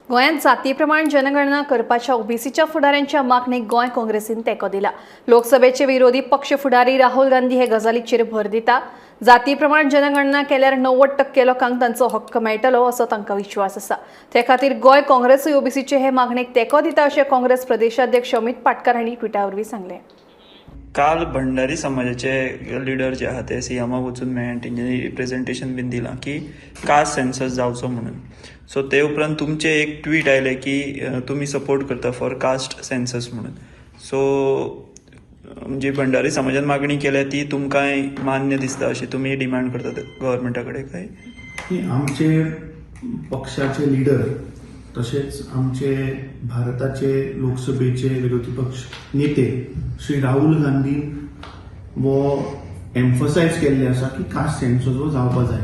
गोंयांत जातीप्रमाण जनगणना करपाच्या ओबीसीच्या फुडाऱ्यांच्या मागणेक गोंय काँग्रेसीन तेंको दिला. लोकसभेचे विरोधी पक्ष फुडारी राहुल गांधी हे गजालीचेर भर दिता. जातीप्रमाण जनगणना केल्यार 90% लोकांक तांचो हक्क मेळटलो असो तांकां विश्वास आसा. ते खातीर गोंय काँग्रेसूय ओबीसीचे हे मागणेक तेंको दिता अशें काँग्रेस प्रदेशाध्यक्ष अमित पाटकार हांणी ट्विटा वरवीं सांगलें. काल भंडारी समाजाचे लिडर जे आहा ते सीएमाक वचून मेळ्ळे आनी तेंच्यांनी प्रेजेंटेशन बीन दिलां की कास्ट सेन्सस जावचो म्हणून. सो ते उपरांत तुमचें एक ट्वीट आयलें की तुमी सपोर्ट करता फॉर कास्ट सेन्सस म्हणून. सो म्हणजे भंडारी समाजान मागणी केल्या ती तुमकांय मान्य दिसता अशी तुमी डिमांड करतात गव्हर्मेंटा कडेन काय? की आमचे पक्षाचे लिडर तशेंच आमचे भारताचे लोकसभेचे विरोधी पक्ष नेते श्री राहुल गांधी हो एम्फसायज केल्ले आसा की कास्ट सेन्सस हो जावपा जाय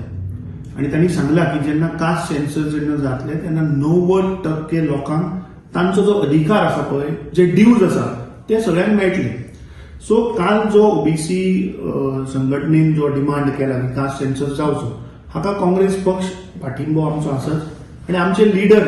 आनी तांणी सांगला की जेन्ना कास्ट सेन्सस जेन्ना जातले तेन्ना 90% लोकांक तांचो जो अधिकार आसा पळय, जे ड्यूज आसा ते सगळ्यांक मेळटले. सो काल जो ओबीसी संघटनेन जो डिमांड केला की कास्ट सेन्सस जावचो, हाका काँग्रेस पक्ष पाठिंबो आमचो आसाच. आनी आमचे लिडर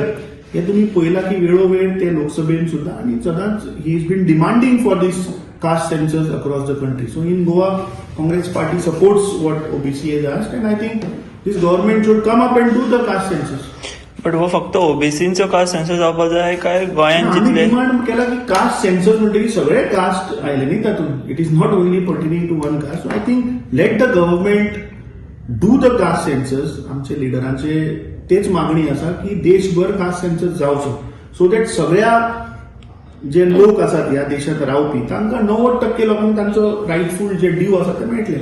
हे तुमी पळयला की वेळोवेळ ते लोकसभेन सुद्दां आनी सदांच he is been demanding for this caste census across the country. So in Goa, Congress party supports what OBC has asked and I think this government should come up and do the caste census. But हो फक्त ओबीसींचो caste census जावपा जाय काय गोंयांत आमी जितले demand केला की कास्ट सेन्सस म्हणटकीर सगळे कास्ट आयले न्ही तातूंत. It is not only pertaining to one caste. So I think let the government do the caste census. आमचे लिडरांचे तेच मागणी आसा की देशभर कास्ट सेन्सस जावचो, सो that सगळ्या जे लोक आसात ह्या देशात रावपी तांकां 90% लोकांक तांचो रायटफूल जे ड्यू आसा ते मेळटले.